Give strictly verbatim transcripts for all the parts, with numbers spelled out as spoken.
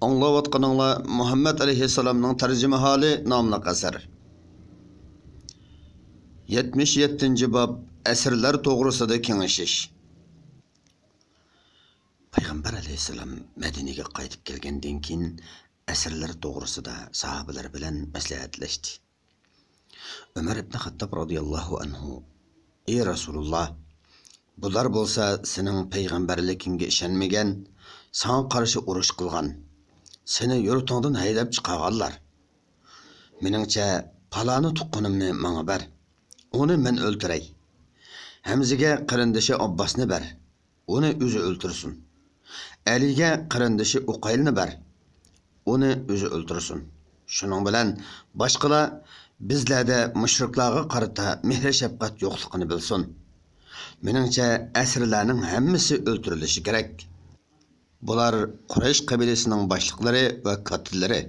ئاڭلاۋاتقىنىڭلار مۇھەممەد ئەلەيھىسسالامنىڭ تەرجىمىھالى ناملىق ئەسەر. يەتمىش يەتتىنچى باب، ئەسىرلەر توغرىسىدا كېڭىشىش. پەيغەمبەر ئەلەيھىسسالام مەدىنىگە قايتىپ كەلگەندىن كېيىن، ئەسىرلەر توغرىسىدا ساھابىلەر بىلەن مەسلىھەتلەشتى. ئۆمەر ئىبن خەتتاب رازىياللاھۇ ئەنھۇ: «ئى رەسۇلۇللا، بۇلار بولسا سېنىڭ پەيغەمبەرلىكىڭگە ئىشەنمىگەن، ساڭا قارشى ئۇرۇش قىلغان، سېنى يۇرتۇڭدىن ھەيدەپ چىقارغانلار. مېنىڭچە، پالانى تۇغقىنىمنى ماڭا بەر، ئۇنى مەن ئۆلتۈرەي. ھەمزىگە قېرىندىشى ئابباسنى بەر، ئۇنى ئۆزى ئۆلتۈرسۇن. ئەلىگە قېرىندىشى ئۇقەيلنى بەر، ئۇنى ئۆزى ئۆلتۈرسۇن. شۇنىڭ بىلەن باشقىلار بىزلەردە مۇشرىكلارغا قارىتا مېھرى-شەپقەت يوقلۇقىنى بىلسۇن. مېنىڭچە، ئەسىرلەرنىڭ ھەممىسى ئۆلتۈرۈلۈشى كېرەك. بۇلار قۇرەيش قەبىلىسىنىڭ باشلىقلىرى ۋە كاتتىلىرى»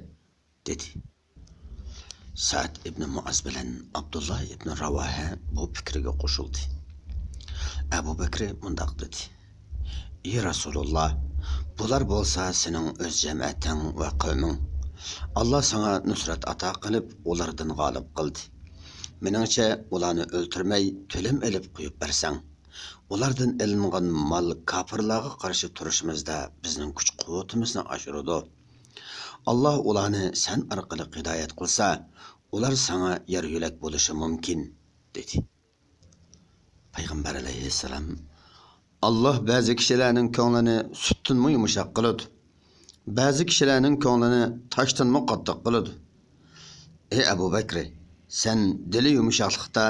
دېدى. سەئد ئىبنى مۇئاز بىلەن ئابدۇللا ئىبنى راۋاھە بۇ پىكىرگە قوشۇلدى. ئەبۇ بەكرى مۇنداق دېدى: «ئى رەسۇلۇللا، بۇلار بولسا سېنىڭ ئۆز جەمەتىڭ ۋە قەۋمىڭ. ئاللا ساڭا نۇسرەت ئاتا قىلىپ، ئۇلاردىن غالىب قىلدى. مېنىڭچە، ئۇلارنى ئۆلتۈرمەي، تۆلەم ئېلىپ قويۇپ بەرسەڭ، ئۇلاردىن ئېلىنغان مال كاپىرلارغا قارشى تۇرۇشىمىزدا بىزنىڭ كۈچ-قۇۋۋىتىمىزنى ئاشۇرىدۇ. ئاللا ئۇلارنى سەن ئارقىلىق ھىدايەت قىلسا، ئۇلار ساڭا يار-يۆلەك بولۇشى مۇمكىن» دېدى. پەيغەمبەر ئەلەيھىسسالام: «ئاللا بەزى كىشىلەرنىڭ كۆڭلىنى سۈتتىنمۇ يۇمشاق قىلىدۇ، بەزى كىشىلەرنىڭ كۆڭلىنى تاشتىنمۇ قاتتىق قىلىدۇ. ئى ئەبۇ بەكرى، سەن دىلى يۇمشاقلىقتا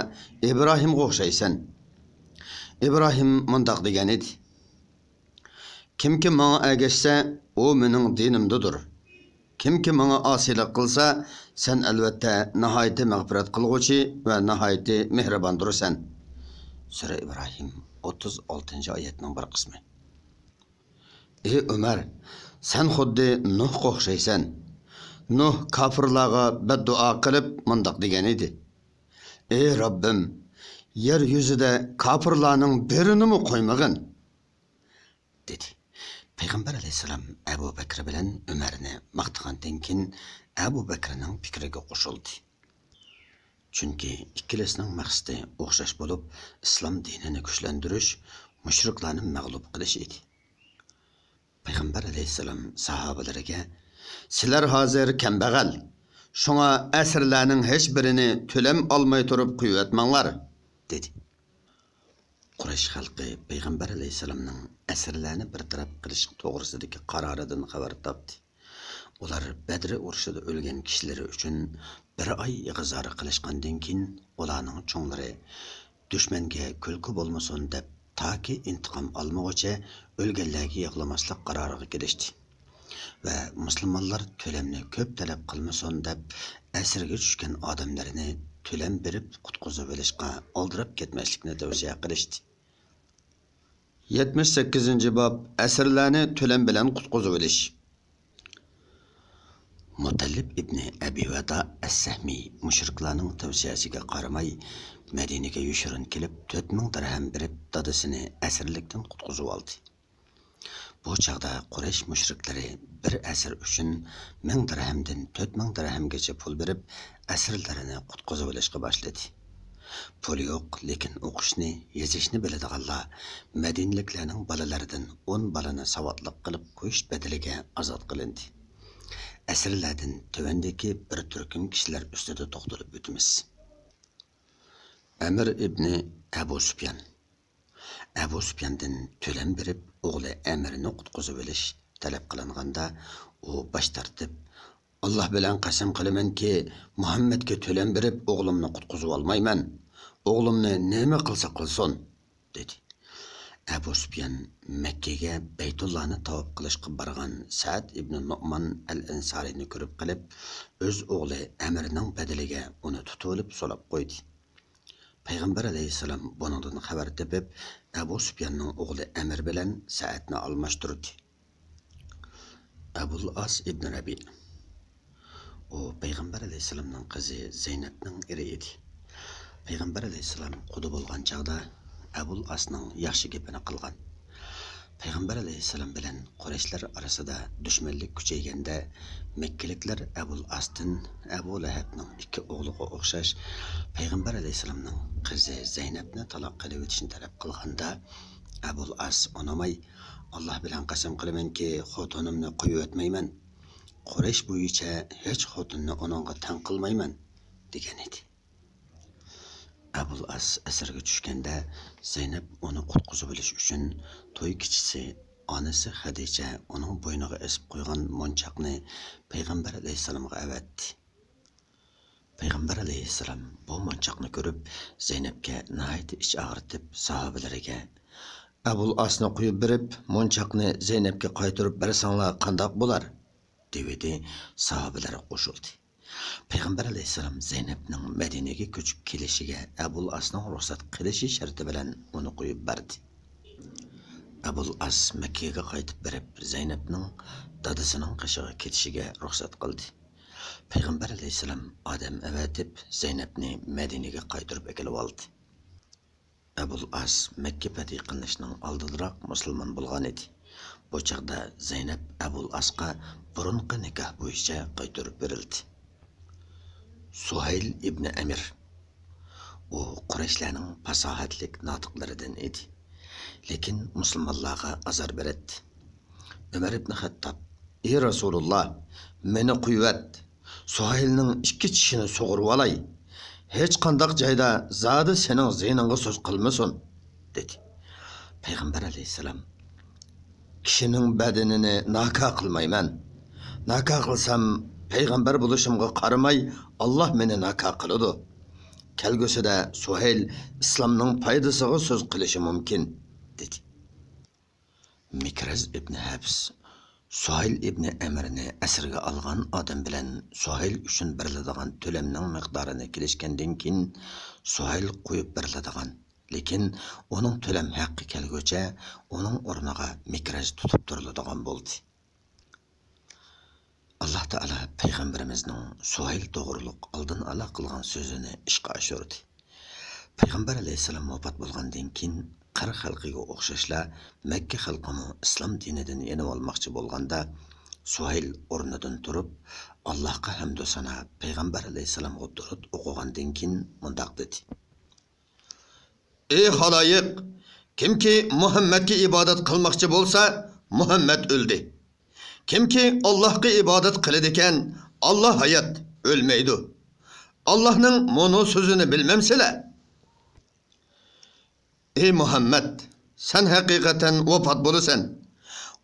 ئىبراھىمغا ئوخشايسەن. ئىبراھىم مۇنداق دېگەن ئىدى: كىمكى ماڭا ئەگەشسە، ئۇ مېنىڭ دىنىمدىدۇر. كىمكى ماڭا ئاسىيلىق قىلسا، سەن ئەلۋەتتە ناھايىتى مەغپىرەت قىلغۇچى ۋە ناھايىتى مېھرىباندۇرسەن.» سۈرە ئىبراھىم، ئوتتۇز ئالتىنچى ئايەتنىڭ بىر قىسمى. ئى ئۆمەر، سەن خۇددى نۇھقا ئوخشايسەن. نۇھ كاپىرلارغا بەددۇئا قىلىپ مۇنداق دېگەن ئىدى: «ئى رەببىم، يەر يۈزىدە كاپىرلارنىڭ بىرىنىمۇ قويمىغىن» دېدى. پەيغەمبەر ئەلەيھىسسالام ئەبۇ بەكرى بىلەن ئۆمەرنى ماختىغاندىن كېيىن، ئەبۇ بەكرىنىڭ پىكرىگە قوشۇلدى. چۈنكى ئىككىلىسىنىڭ مەقسىتى ئوخشاش بولۇپ، ئىسلام دىنىنى كۈچلەندۈرۈش، مۇشرىكلارنى مەغلۇپ قىلىش ئىدى. پەيغەمبەر ئەلەيھىسسالام ساھابىلىرىگە: «سىلەر ھازىر كەمبەغەل، شۇڭا ئەسىرلەرنىڭ ھېچبىرىنى تۆلەم ئالماي تۇرۇپ قويۇۋەتمەڭلار» دېدى. قۇرەيش خەلقى پەيغەمبەر ئەلەيھىسسالامنىڭ ئەسىرلەرنى بىر تەرەپ قىلىش توغرىسىدىكى قارارىدىن خەۋەر تاپتى. ئۇلار بەدرى ئۇرۇشىدا ئۆلگەن كىشىلىرى ئۈچۈن بىر ئاي ئىغزارى قىلىشقاندىن كېيىن، ئۇلارنىڭ چوڭلىرى دۈشمەنگە كۈلكە بولمىسۇن دەپ، تاكى ئىنتىقام ئالمىغۇچە ئۆلگەنلەرگە يىغلىماسلىق قارارىغا كېلىشتى. ۋە مۇسۇلمانلار تۆلەمنى كۆپ تەلەپ قىلمىسۇن دەپ، ئەسىرگە چۈشكەن ئادەملىرىنى تۆلەم بېرىپ قۇتقۇزۇۋېلىشقا ئالدىراپ كەتمەسلىكنى تەۋسىيە قىلىشتى. يەتمىش سەككىزىنچى باب، ئەسىرلەرنى تۆلەم بىلەن قۇتقۇزۇۋېلىش. مۇتەللىپ ئىبنى ئەبى ۋەدا ئەس-سەھمى مۇشرىكلارنىڭ تەۋسىيەسىگە قارىماي، مەدىنىگە يوشۇرۇن كېلىپ، تۆت مىڭ دىرھەم بېرىپ، دادىسىنى ئەسىرلىكتىن قۇتقۇزۇۋالدى. بۇ چاغدا قۇرەيش مۇشرىكلىرى بىر ئەسىر ئۈچۈن مىڭ دىرھەمدىن تۆت مىڭ دىرھەمگىچە پۇل بېرىپ، ئەسىرلىرىنى قۇتقۇزۇۋېلىشقا باشلىدى. پۇلى يوق، لېكىن ئوقۇشنى، يېزىشنى بىلىدىغانلار مەدىنىلىكلەرنىڭ بالىلىرىدىن ئون بالىنى ساۋاتلىق قىلىپ قويۇش بەدىلىگە ئازاد قىلىندى. ئەسىرلەردىن تۆۋەندىكى بىر تۈركۈم كىشىلەر ئۈستىدە توختىلىپ ئۆتىمىز. ئەمىر ئىبنى ئەبۇ سۇپيان. ئەبۇ سۇپياندىن تۆلەم بېرىپ، ئوغلى ئەمىرنى قۇتقۇزۇۋېلىش تەلەپ قىلىنغاندا، ئۇ باش تارتىپ، «ئاللا بىلەن قەسەم قىلىمەنكى، مۇھەممەدكە تۆلەم بېرىپ، ئوغلۇمنى قۇتقۇزۇۋالمايمەن. ئوغلۇمنى نېمە قىلسا قىلسۇن» دېدى. ئەبۇ سۇپيان مەككىگە بەيتۇللانى تاۋاپ قىلىشقا بارغان سەئد ئىبنى نۇئمان ئەل ئەنسارىنى كۆرۈپ قېلىپ، ئۆز ئوغلى ئەمىرنىڭ بەدىلىگە ئۇنى تۇتۇۋېلىپ سولاپ قويدى. پەيغەمبەر ئەلەيھىسسالام بۇنىڭدىن خەۋەر تېپىپ، ئەبۇ سۇپياننىڭ ئوغلى ئەمىر بىلەن سەئەدنى ئالماشتۇردى. ئەبۇل ئاس ئىبن رەبىئ. ئۇ پەيغەمبەر ئەلەيھىسسالامنىڭ قىزى زەينەپنىڭ ئېرى ئىدى. پەيغەمبەر ئەلەيھىسسالام قۇدا بولغان چاغدا ئەبۇل ئاسنىڭ ياخشى گېپىنى قىلغان. پەيغەمبەر ئەلەيھىسسالام بىلەن قۇرەيشلەر ئارىسىدا دۈشمەنلىك كۈچەيگەندە، مەككىلىكلەر ئەبۇل ئاستىن ئەبۇ لەھەبنىڭ ئىككى ئوغلىغا ئوخشاش پەيغەمبەر ئەلەيھىسسالامنىڭ قىزى زەينەپنى تالاق قىلىۋېتىشنى تەلەپ قىلغاندا، ئەبۇل ئاس ئۇنىماي، «ئاللا بىلەن قەسەم قىلىمەنكى، خوتۇنۇمنى قويۇۋەتمەيمەن. قۇرەيش بويىچە ھېچ خوتۇننى ئۇنىڭغا تەڭ قىلمايمەن» دېگەن ئىدى. ئەبۇل ئاس ئەسىرگە چۈشكەندە، زەينەپ ئۇنى قۇتقۇزۇۋېلىش ئۈچۈن توي كېچىسى ئانىسى خەدىچە ئۇنىڭ بوينىغا ئېسىپ قويغان مونچاقنى پەيغەمبەر ئەلەيھىسسالامغا ئەۋەتتى. پەيغەمبەر ئەلەيھىسسالام بۇ مونچاقنى كۆرۈپ، زەينەپكە ناھايىتى ئىچ ئاغرىتىپ، ساھابىلىرىگە، «ئەبۇل ئاسنى قويۇپ بېرىپ، مونچاقنى زەينەپكە قايتۇرۇپ بەرسەڭلار قانداق بولار؟» دېۋىدى. ساھابىلەر قوشۇلدى. پەيغەمبەر ئەلەيھىسسالام زەينەپنىڭ مەدىنىگە كۆچۈپ كېلىشىگە ئەبۇل ئاسنىڭ رۇخسەت قىلىشى شەرتى بىلەن ئۇنى قويۇپ بەردى. ئەبۇل ئاس مەككىگە قايتىپ بېرىپ، زەينەپنىڭ دادىسىنىڭ قېشىغا كېتىشىگە رۇخسەت قىلدى. پەيغەمبەر ئەلەيھىسسالام ئادەم ئەۋەتىپ، زەينەپنى مەدىنىگە قايتۇرۇپ ئەكېلىۋالدى. ئەبۇل ئاس مەككە پەتھى قىلىنىشنىڭ ئالدىدىراق مۇسۇلمان بولغان ئىدى. بۇ چاغدا زەينەپ ئەبۇل ئاسقا بۇرۇنقى نىكاھ بويىچە قايتۇرۇپ بېرىلدى. سۇھەيل ئىبنى ئەمىر. ئۇ قۇرەيشلەرنىڭ پاساھەتلىك ناتىقلىرىدىن ئىدى. لېكىن مۇسۇلمانلارغا ئازار بېرەتتى. ئۆمەر ئىبنى خەتتاب، «ئى رەسۇلۇللا، مېنى قويۇۋەت، سۇھەيلنىڭ ئىككى چىشىنى سۇغۇرۇۋالاي. ھېچقانداق جايدا زادى سېنىڭ زىيىنىڭغا سۆز قىلمىسۇن» دېدى. پەيغەمبەر ئەلەيھىسسالام، «كىشىنىڭ بەدىنىنى ناكا قىلمايمەن. ناكا قىلسام، پەيغەمبەر بولۇشۇمغا قارىماي، ئاللا مېنى ناكا قىلىدۇ. كەلگۈسىدە سۇھەيل ئىسلامنىڭ پايدىسىغا سۆز قىلىشى مۇمكىن» دېدى. مىكرەز ئىبنى ھەبس سۇھەيل ئىبنى ئەمىرنى ئەسىرگە ئالغان ئادەم بىلەن سۇھەيل ئۈچۈن بېرىلىدىغان تۆلەمنىڭ مىقدارىنى كېلىشكەندىن كېيىن، سۇھەيل قويۇپ بېرىلىدىغان، لېكىن ئۇنىڭ تۆلەم ھەققى كەلگۈچە ئۇنىڭ ئورنىغا مىكرەز تۇتۇپ تۇرۇلىدىغان بولدى. ئاللا تائالا پەيغەمبىرىمىزنىڭ سۇھەيل توغرۇلۇق ئالدىن ئالا قىلغان سۆزىنى ئىشقا ئاشۇردى. پەيغەمبەر ئەلەيھىسسالام ۋاپات بولغاندىن كېيىن، قىر خەلقىگە ئوخشاشلا، مەككە خەلقىمۇ ئىسلام دىنىدىن يېنىۋالماقچى بولغاندا، سۇھەيل ئورنىدىن تۇرۇپ، ئاللاھقا ھەمدۇ سانا، پەيغەمبەر ئەلەيھىسسالامغا دۇرۇت ئوقۇغاندىن كېيىن مۇنداق دېدى: ئى خالايىق! كىمكى مۇھەممەدكە ئىبادەت قىلماقچى بولسا، مۇھەممەد ئۆلدى. كىمكى ئاللاھقا ئىبادەت قىلىدىكەن، ئاللا ھايات، ئۆلمەيدۇ. ئاللاھنىڭ مۇنۇ سۆزىنى بىلمەمسىلەر؟ ئى مۇھەممەد، سەن ھەقىقەتەن ۋاپات بولىسەن.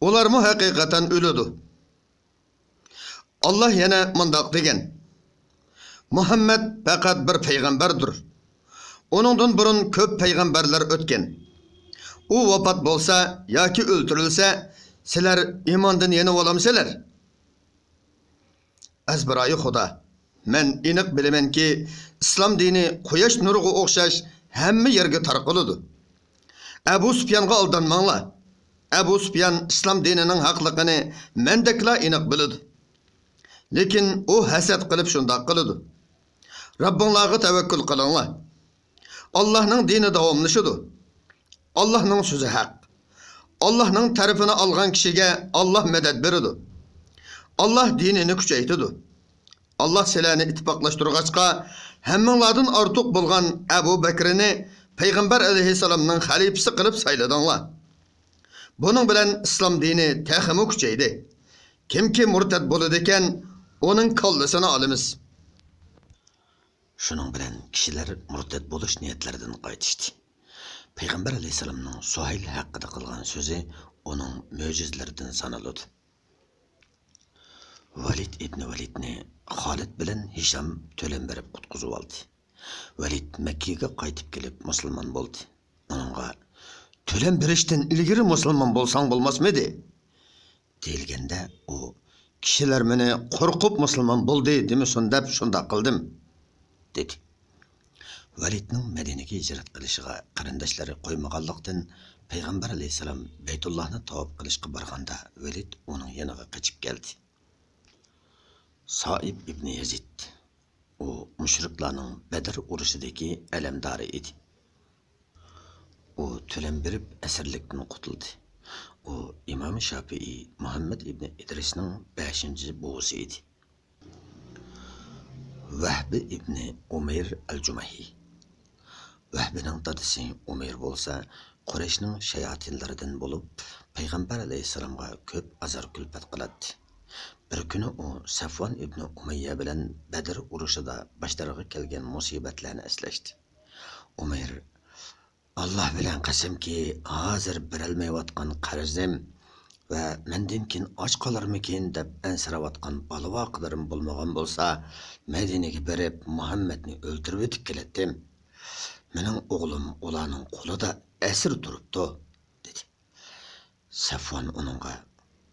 ئۇلارمۇ ھەقىقەتەن ئۆلىدۇ. ئاللا يەنە مۇنداق دېگەن: مۇھەممەد پەقەت بىر پەيغەمبەردۇر. ئۇنىڭدىن بۇرۇن كۆپ پەيغەمبەرلەر ئۆتكەن. ئۇ ۋاپات بولسا ياكى ئۆلتۈرۈلسە، سىلەر ئىماندىن يېنىۋالامسىلەر؟ ئەزبىرايى خۇدا، مەن ئېنىق بىلىمەنكى، ئىسلام دىنى قۇياش نۇرىغا ئوخشاش ھەممە يەرگە تارقىلىدۇ. ئەبۇ سۇپيانغا ئالدانماڭلار. ئەبۇ سۇپيان ئىسلام دىنىنىڭ ھەقلىقىنى مەندەكلا ئېنىق بىلىدۇ. لېكىن ئۇ ھەسەت قىلىپ شۇنداق قىلىدۇ. رەببىڭلارغا تەۋەككۈل قىلىڭلار. ئاللاھنىڭ دىنى داۋاملىشىدۇ. ئاللاھنىڭ سۆزى ھەق. ئاللاھنىڭ تەرىپىنى ئالغان كىشىگە ئاللاھ مەدەت بېرىدۇ. ئاللاھ دىنىنى كۈچەيتىدۇ. ئاللاھ سىلەرنى ئىتتىپاقلاشتۇرغاچقا، ھەممىڭلاردىن ئارتۇق بولغان ئەبۇ بەكرىنى پەيغەمبەر ئەلەيھىسسالامنىڭ خەلىپىسى قىلىپ سايلىدىڭلار. بۇنىڭ بىلەن ئىسلام دىنى تېخىمۇ كۈچەيدى. كىمكى مۇرتەت بولىدىكەن، ئۇنىڭ كاللىسىنى ئالىمىز. شۇنىڭ بىلەن كىشىلەر مۇرتەت بولۇش نىيەتلىرىدىن قايتىشتى. پەيغەمبەر ئەلەيھىسسالامنىڭ سۇھەيل ھەققىدە قىلغان سۆزى ئۇنىڭ مۆجىزىلىرىدىن سانىلىدۇ. ۋەلىد ئىبنى ۋەلىدنى خالىد بىلەن ھىشام تۆلەم بېرىپ قۇتقۇزۇۋالدى. ۋەلىد مەككىگە قايتىپ كېلىپ مۇسۇلمان بولدى. ئۇنىڭغا، «تۆلەم بېرىشتىن ئىلگىرى مۇسۇلمان بولساڭ بولماسمىدى؟» دېيىلگەندە، ئۇ، «كىشىلەر مېنى قورقۇپ مۇسۇلمان بولدى دېمىسۇن دەپ شۇنداق قىلدىم» دېدى. ۋەلىدنىڭ مەدىنىگە ھىجرەت قىلىشىغا قېرىنداشلىرى قويمىغانلىقتىن، پەيغەمبەر ئەلەيھىسسالام بەيتۇللاھنى تاۋاپ قىلىشقا بارغاندا، ۋەلىد ئۇنىڭ يېنىغا قېچىپ كەلدى. سائىب ئىبنى يەزىد. ئۇ مۇشرىكلارنىڭ بەدر ئۇرۇشىدىكى ئەلەمدارى ئىدى. ئۇ تۆلەم بېرىپ ئەسىرلىكتىن قۇتۇلدى. ئۇ ئىمام شاپىئىي مۇھەممەد ئىبنى ئىدرىسنىڭ بەشىنچى بوۋىسى ئىدى. ۋەھبى ئىبنى ئۇمەير ئەل-جۇمەھى. ۋەھبىنىڭ دادىسى ئۇمەير بولسا قۇرەيشنىڭ شاياتىنلىرىدىن بولۇپ، پەيغەمبەر ئەلەيھىسسالامغا كۆپ ئازار-كۈلپەت قىلاتتى. بىر كۈنى ئۇ سەفۋان ئىبنى ئۇمەييە بىلەن بەدر ئۇرۇشىدا باشلىرىغا كەلگەن مۇسىبەتلەرنى ئەسلەشتى. ئۇمەير، «ئاللا بىلەن قەسەمكى، ھازىر بېرەلمەيۋاتقان قەرزىم ۋە مەندىن كېيىن ئاچ قالارمىكىن دەپ ئەنسىرەۋاتقان بالا-ۋاقىلىرىم بولمىغان بولسا، مەدىنىگە بېرىپ مۇھەممەدنى ئۆلتۈرۈۋېتىپ كېلەتتىم. مېنىڭ ئوغلۇم ئۇلارنىڭ قولىدا ئەسىر تۇرۇپتۇ» دېدى. سەفۋان ئۇنىڭغا،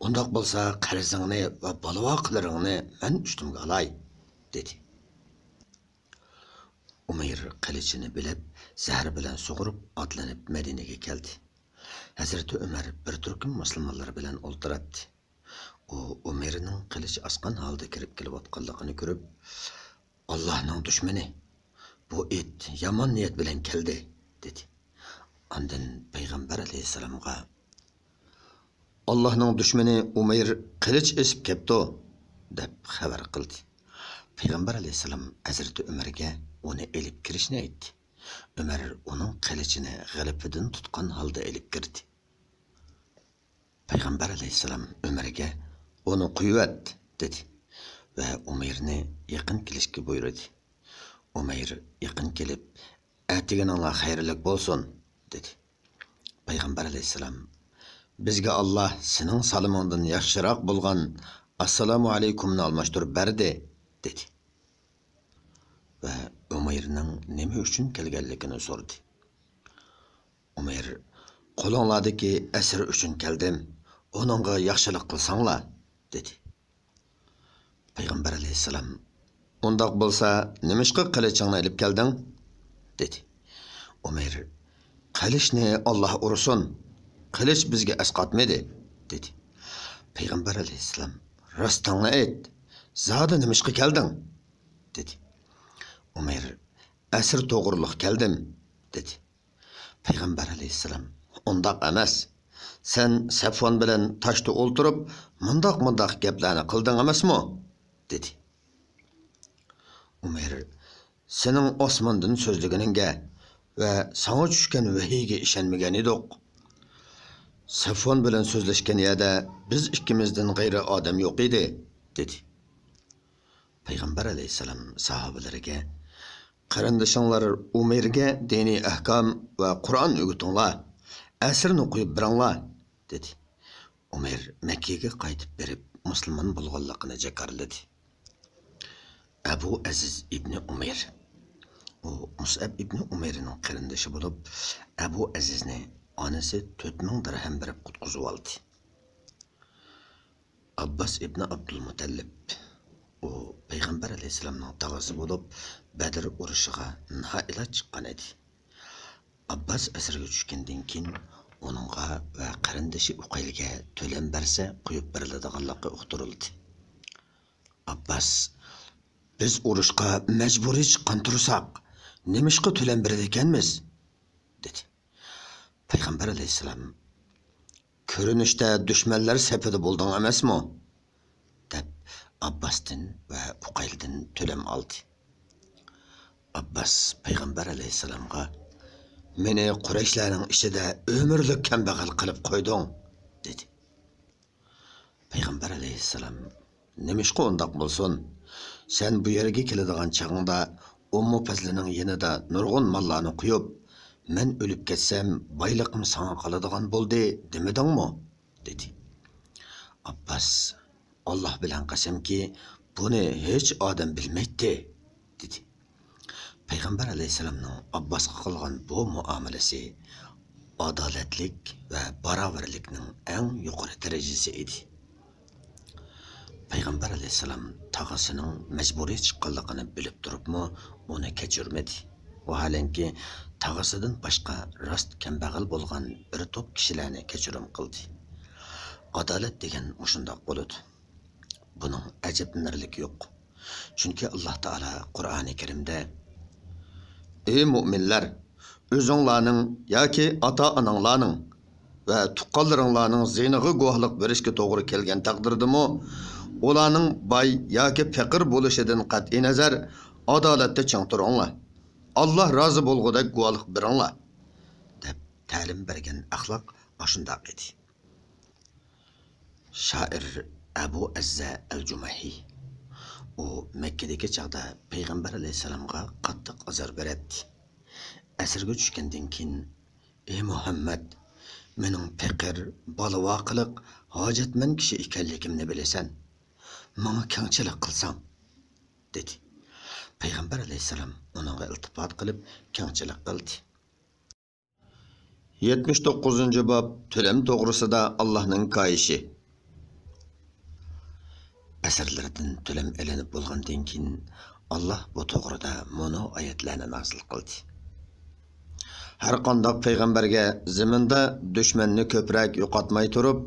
«ئۇنداق بولسا قەرزىڭنى ۋە بالا-ۋاقىلىرىڭنى مەن ئۈستۈمگە ئالاي» دېدى. ئۇمەير قىلىچىنى بىلىپ، زەھەر بىلەن سۇغۇرۇپ ئاتلىنىپ مەدىنىگە كەلدى. ھەزرىتى ئۆمەر بىر تۈركۈم مۇسۇلمانلار بىلەن ئولتۇراتتى. ئۇ ئۇمەيرنىڭ قىلىچ ئاسقان ھالدا كىرىپ كېلىۋاتقانلىقىنى كۆرۈپ، «ئاللاھنىڭ دۈشمىنى، بۇ ئىت يامان نىيەت بىلەن كەلدى» دېدى. ئاندىن پەيغەمبەر ئەلەيھىسسالامغا، «ئاللاھنىڭ دۈشمىنى ئۇمەير قىلىچ ئېسىپ كەپتۇ» دەپ خەۋەر قىلدى. پەيغەمبەر ئەلەيھىسسالام ھەزرىتى ئۆمەرگە ئۇنى ئېلىپ كىرىشنى ئېيتتى. ئۆمەر ئۇنىڭ قىلىچىنى غىلىپىدىن تۇتقان ھالدا ئېلىپ كىردى. پەيغەمبەر ئەلەيھىسسالام ئۆمەرگە، «ئۇنى قويۇۋەت» دېدى ۋە ئۇمەيرنى يېقىن كېلىشكە بۇيرۇدى. ئۇمەير يېقىن كېلىپ، «ئەتىگىنىڭلار خەيرلىك بولسۇن» دېدى. پەيغەمبەر ئەلەيھىسسالام، «بىزگە ئاللا سېنىڭ سالىمىڭدىن ياخشىراق بولغان ئەسسالامۇ ئەلەيكۇمنى ئالماشتۇرۇپ بەردى» دېدى ۋە ئۇمەيرنىڭ نېمە ئۈچۈن كەلگەنلىكىنى سورىدى. ئۇمەير، «قولۇڭلاردىكى ئەسىر ئۈچۈن كەلدىم، ئۇنىڭغا ياخشىلىق قىلساڭلار» دېدى. پەيغەمبەر ئەلەيھىسسالام، «ئۇنداق بولسا، نېمىشقا قىلىچىڭنى ئېلىپ كەلدىڭ؟» دېدى. ئۇمەير، «قىلىچنى ئاللا ئۇرسۇن، قىلىچ بىزگە ئەسقاتمىدى» دېدى. پەيغەمبەر ئەلەيھىسسالام، «راستىڭنى ئېيت، زادى نېمىشقا كەلدىڭ؟» دېدى. ئۇمەير، «ئەسىر توغرۇلۇق كەلدىم» دېدى. پەيغەمبەر ئەلەيھىسسالام، «ئۇنداق ئەمەس. سەن سەفۋان بىلەن تاشتا ئولتۇرۇپ، مۇنداق-مۇنداق گەپلەرنى قىلدىڭ ئەمەسمۇ؟» دېدى. ئۇمەير، «سېنىڭ ئاسماندىن سۆزلىگىنىڭگە ۋە ساڭا چۈشكەن ۋەھىيگە ئىشەنمىگەن ئىدۇق. سەفۋان بىلەن سۆزلەشكەن يەردە بىز ئىككىمىزدىن غەيرىي ئادەم يوق ئىدى» دېدى. پەيغەمبەر ئەلەيھىسسالام ساھابىلىرىگە، «قېرىندىشىڭلار ئۇمەيرگە دىنىي ئەھكام ۋە قۇرئان ئۆگىتىڭلار، ئەسىرنى قويۇپ بېرىڭلار» دېدى. ئۇمەير مەككىگە قايتىپ بېرىپ، مۇسۇلمان بولغانلىقىنى جاكارلىدى. ئەبۇ ئەزىز ئىبنى ئۇمەير. ئۇ مۇسئەب ئىبنى ئۇمەيرنىڭ قېرىندىشى بولۇپ، ئەبۇ ئەزىزنى ئانىسى تۆت مىڭ دىرھەم بېرىپ قۇتقۇزۇۋالدى. ئابباس ئىبنى ئابدۇلمۇتەللىپ. ئۇ پەيغەمبەر ئەلەيھىسسالامنىڭ تاغىسى بولۇپ، بەدر ئۇرۇشىغا نائىلاج چىققان ئىدى. ئابباس ئەسىرگە چۈشكەندىن كېيىن، ئۇنىڭغا ۋە قېرىندىشى ئۇقەيلگە تۆلەم بەرسە، قويۇپ بېرىلىدىغانلىقى ئۇقتۇرۇلدى. ئابباس، «بىز ئۇرۇشقا مەجبۇرىي چىققان تۇرساق، نېمىشقا تۆلەم بېرىدىكەنمىز؟» دېدى. پەيغەمبەر ئەلەيھىسسالام، «كۆرۈنۈشتە دۈشمەنلەر سېپىدە بولدۇڭ ئەمەسمۇ؟» دەپ، ئابباستىن ۋە ئۇقەيلدىن تۆلەم ئالدى. ئابباس پەيغەمبەر ئەلەيھىسسالامغا، «مېنى قۇرەيشلەرنىڭ ئىچىدە ئۆمۈرلۈك كەمبەغەل قىلىپ قويدۇڭ» دېدى. پەيغەمبەر ئەلەيھىسسالام، «نېمىشقا ئۇنداق بولسۇن؟ سەن بۇ يەرگە كېلىدىغان چېغىڭدا ئۇممۇ پەزلىنىڭ يېنىدا نۇرغۇن ماللارنى قويۇپ، مەن ئۆلۈپ كەتسەم، بايلىقىم ساڭا قالىدىغان بولدى دېمىدىڭمۇ؟» دېدى. ئابباس، «ئاللا بىلەن قەسەمكى، بۇنى ھېچ ئادەم بىلمەيتتى» دېدى. پەيغەمبەر ئەلەيھىسسالامنىڭ ئابباسقا قىلغان بۇ مۇئامىلىسى ئادالەتلىك ۋە باراۋەرلىكنىڭ ئەڭ يۇقىرى دەرىجىسى ئىدى. پەيغەمبەر ئەلەيھىسسالام تاغىسىنىڭ مەجبۇرىي چىققانلىقىنى بىلىپ تۇرۇپمۇ ئۇنى كەچۈرمىدى. ۋاھالەنكى، تاغىسىدىن باشقا راست كەمبەغەل بولغان بىر توپ كىشىلەرنى كەچۈرۈم قىلدى. ئادالەت دېگەن مۇشۇنداق بولىدۇ. بۇنىڭ ئەجەبلىنەرلىكى يوق. چۈنكى ئاللا تائالا قۇرئانى كەرىمدە، «ئەي مۇئمىنلار، ئۆزۈڭلارنىڭ ياكى ئاتا-ئاناڭلارنىڭ ۋە تۇغقانلىرىڭلارنىڭ زىيىنىغا گۇۋاھلىق بېرىشكە توغرا كەلگەن تەقدىردىمۇ، ئۇلارنىڭ باي ياكى پېقىر بولۇشىدىن قەتئىينەزەر، ئادالەتتە چىڭ تۇرۇڭلار. ئاللا رازى بولغۇدەك گۇۋاھلىق بېرىڭلار، دەپ تەلىم بەرگەن ئەخلاق ئاشۇنداق ئىدى. شائىر ئەبۇ ئەززە ئەل جۇمەھى. ئۇ مەككىدىكى چاغدا پەيغەمبەر ئەلەيھىسسالامغا قاتتىق ئازار بېرەتتى. ئەسىرگە چۈشكەندىن كېيىن، ئى مۇھەممەد، مېنىڭ پېقىر، بالا-ۋاقىلىق، ھاجەتمەن كىشى ئىكەنلىكىمنى بىلىسەن. ماڭا كەڭچىلىك قىلساڭ، دېدى. پەيغەمبەر ئەلەيھىسسالام ئۇنىڭغا ئىلتىپات قىلىپ، كەڭچىلىك قىلدى. يەتمىش توققۇزىنچى باب، تۆلەم توغرىسىدا ئاللاھنىڭ كايىشى. ئەسىرلەردىن تۆلەم ئېلىنىپ بولغاندىن كېيىن، ئاللاھ بۇ توغرىدا مۇنۇ ئايەتلەرنى نازىل قىلدى. ھەر قانداق پەيغەمبەرگە زېمىندا دۈشمەننى كۆپرەك يوقاتماي تۇرۇپ،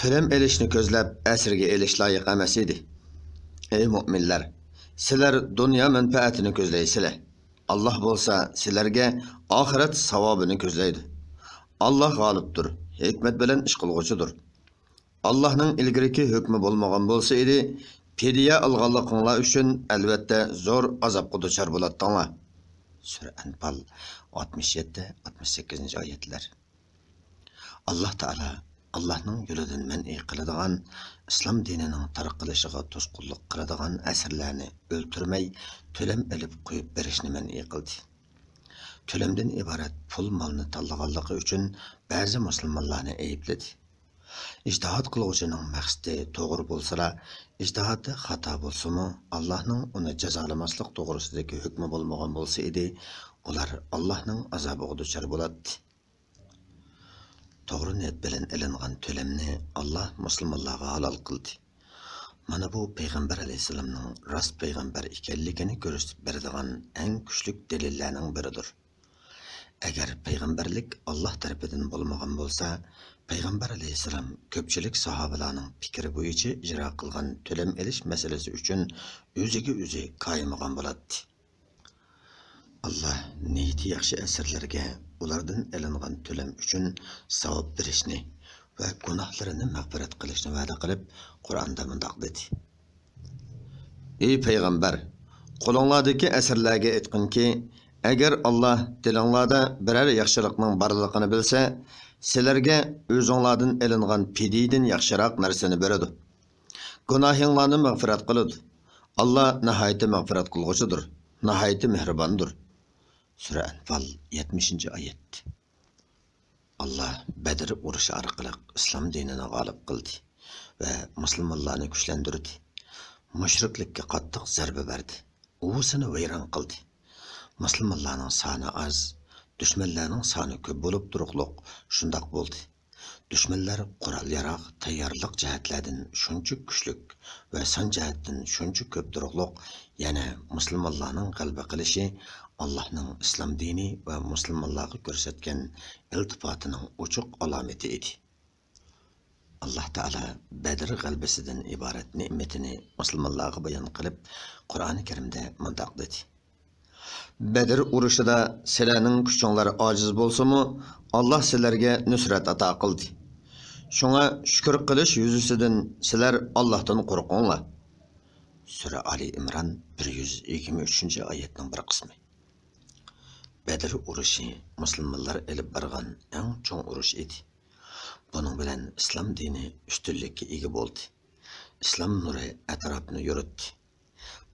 تۆلەم ئېلىشنى كۆزلەپ ئەسىرگە ئېلىش لايىق ئەمەس ئىدى. ئەي مۆمىنلەر، سىلەر دۇنيا مەنپەئەتىنى كۆزلەيسىلەر. ئاللاھ بولسا سىلەرگە ئاخىرەت ساۋابىنى كۆزلەيدۇ. ئاللاھ غالىبتۇر، ھېكمەت بىلەن ئىش قىلغۇچىدۇر. ئاللاھنىڭ ئىلگىرىكى ھۆكمى بولمىغان بولسا ئىدى، پىدىيە ئالغانلىقىڭلار ئۈچۈن ئەلۋەتتە زور ئازابقا دۇچار بولاتتىڭلار. سۈرە ئەنپال، ئاتمىش يەتتە، ئاتمىش سەككىزىنچى ئايەتلەر. ئاللاھ تائالا ئاللاھنىڭ يولىدىن مەنئى قىلىدىغان، ئىسلام دىنىنىڭ تارقىلىشىغا توسقۇنلۇق قىلىدىغان ئەسىرلەرنى ئۆلتۈرمەي، تۆلەم ئېلىپ قويۇپ بېرىشنى مەنئى قىلدى. تۆلەمدىن ئىبارەت پۇل مالنى تاللىغانلىقى ئۈچۈن بەزى مۇسۇلمانلارنى ئەيىبلىدى. ئىجتىھاد قىلغۇچىنىڭ مەقسىتى توغرا بولسىلا، ئىجتىھادى خاتا بولسىمۇ، ئاللاھنىڭ ئۇنى جازالىماسلىق توغرىسىدىكى ھۆكمى بولمىغان بولسا ئىدى، ئۇلار ئاللاھنىڭ ئازابىغا دۇچار بولاتتى. توغرا نىيەت بىلەن ئېلىنغان تۆلەمنى ئاللاھ مۇسۇلمانلارغا ھالال قىلدى. مانا بۇ پەيغەمبەر ئەلەيھىسسالامنىڭ راست پەيغەمبەر ئىكەنلىكىنى كۆرسىتىپ بېرىدىغان ئەڭ كۈچلۈك دەلىللەرنىڭ بىرىدۇر. ئەگەر پەيغەمبەرلىك ئاللاھ تەرىپىدىن بولمىغان بولسا، پەيغەمبەر ئەلەيھىسسالام كۆپچىلىك ساھابىلارنىڭ پىكرى بويىچە ئىجرا قىلغان تۆلەم ئېلىش مەسىلىسى ئۈچۈن ئۆزىگە ئۆزى كايىمىغان بولاتتى. ئاللاھ نىيىتى ياخشى ئەسىرلەرگە ئۇلاردىن ئېلىنغان تۆلەم ئۈچۈن ساۋاب بېرىشنى ۋە گۇناھلىرىنى مەغپىرەت قىلىشنى ۋەدە قىلىپ، قۇرئاندا مۇنداق دېدى: ئى پەيغەمبەر، قولۇڭلاردىكى ئەسىرلەرگە ئېيتقىنكى، ئەگەر ئاللاھ دىلىڭلاردا بىرەر ياخشىلىقنىڭ بارلىقىنى بىلسە، سىلەرگە ئۆزۈڭلاردىن ئېلىنغان پىدىيىدىن ياخشىراق نەرسىنى بېرىدۇ. گۇناھىڭلارنى مەغپىرەت قىلىدۇ. ئاللاھ ناھايىتى مەغپىرەت قىلغۇچىدۇر، ناھايىتى مېھرىباندۇر. سۈرە ئەنفال، يەتمىشىنچى ئايەت. ئاللاھ بەدر ئۇرۇشى ئارقىلىق ئىسلام دىنىنى غالىب قىلدى ۋە مۇسۇلمانلارنى كۈچلەندۈردى. مۇشرىكلىككە قاتتىق زەربە بەردى. ئۇۋىسىنى ۋەيران قىلدى. مۇسۇلمانلارنىڭ سانى ئاز، دۈشمەنلەرنىڭ سانى كۆپ بولۇپ تۇرۇقلۇق شۇنداق بولدى. دۈشمەنلەر قورال-ياراغ، تەييارلىق جەھەتلەردىن شۇنچە كۈچلۈك ۋە سان جەھەتتىن شۇنچە كۆپ تۇرۇقلۇق، يەنە مۇسۇلمانلارنىڭ غەلىبە قىلىشى ئاللاھنىڭ ئىسلام دىنى ۋە مۇسۇلمانلارغا كۆرسەتكەن ئىلتىپاتىنىڭ ئوچۇق ئالامىتى ئىدى. ئاللاھ تائالا بەدر غەلىبىسىدىن ئىبارەت نېمىتىنى مۇسۇلمانلارغا بايان قىلىپ، قۇرئانى كەرىمدە مۇنداق دېدى: بەدر ئۇرۇشىدا سىلەرنىڭ كۈچۈڭلار ئاجىز بولسىمۇ، ئاللاھ سىلەرگە نۇسرەت ئاتا قىلدى. شۇڭا شۈكۈر قىلىش يۈزىسىدىن سىلەر ئاللاھتىن قورقۇڭلار. سۈرە ئالى ئىمران، بىر يۈز يىگىرمە ئۈچىنچى ئايەتنىڭ بىر قىسمى. بەدر ئۇرۇشى مۇسۇلمانلار ئېلىپ بارغان ئەڭ چوڭ ئۇرۇش ئىدى. بۇنىڭ بىلەن ئىسلام دىنى ئۈستۈنلۈككە ئىگە بولدى. ئىسلام نۇرى ئەتراپنى يورۇتتى.